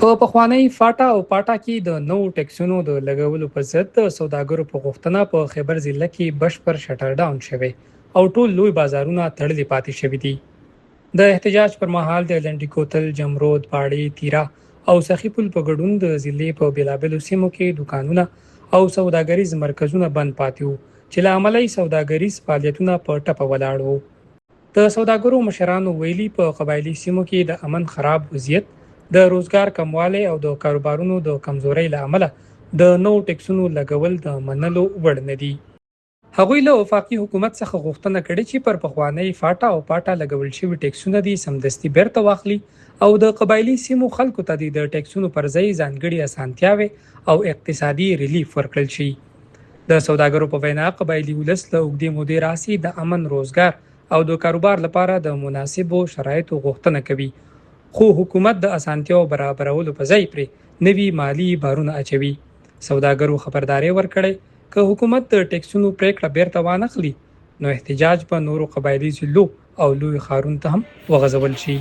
په پخوانۍ فاټا او پاټا کې د نوو ټیکسونو د لګولو په ضد د سوداګرو په غوښتنه په خیبر ضلع کې بشپړ شټر ډاون شوی او ټول لوی بازارونه تړلي پاتې شوي دي. د احتجاج پر مهال د لنډي کوتل، جمرود، باړې، تیرا او سخي پل په ګډون د ضلعې په بېلابېلو سیمو کې دوکانونه او سوداګریز مرکزونه بند پاتې وو چې له امله یې سوداګریز فعالیتونه په ټپه ولاړ وو. د سوداګرو مشرانو ویلي، په قبایلي سیمو کې د امن خراب وضعیت، د روزګار کموالی او د کاروبارونو د کمزورۍ له امله د نوو ټیکسونو لګول د منلو وړ نه دي. هغوی له وفاقي حکومت څخه غوښتنه کړې چې پر پخوانۍ فاټا او پاټا لګول شوي ټیکسونه دې سمدستي بېرته واخلي او د قبایلي سیمو خلکو ته دې د ټیکسونو پر ځای ځانګړي اسانتیاوې او اقتصادي ریلیف ورکړل شي. د سوداګرو په وینا، قبایلي ولس له اوږدې مودې راهسې د امن، روزګار او د کاروبار لپاره د مناسبو شرایطو غوښتنه کوي، خو حکومت د اسانتیاوو برابرولو په ځای پرې نوي مالي بارونه اچوي. سوداګرو خبرداری ورکړی، که حکومت د ټیکسونو پرېکړه بېرته وانخلي، نو احتجاج به نورو قبایلي ضلعو او لویو ښارونو ته هم وغځول شي.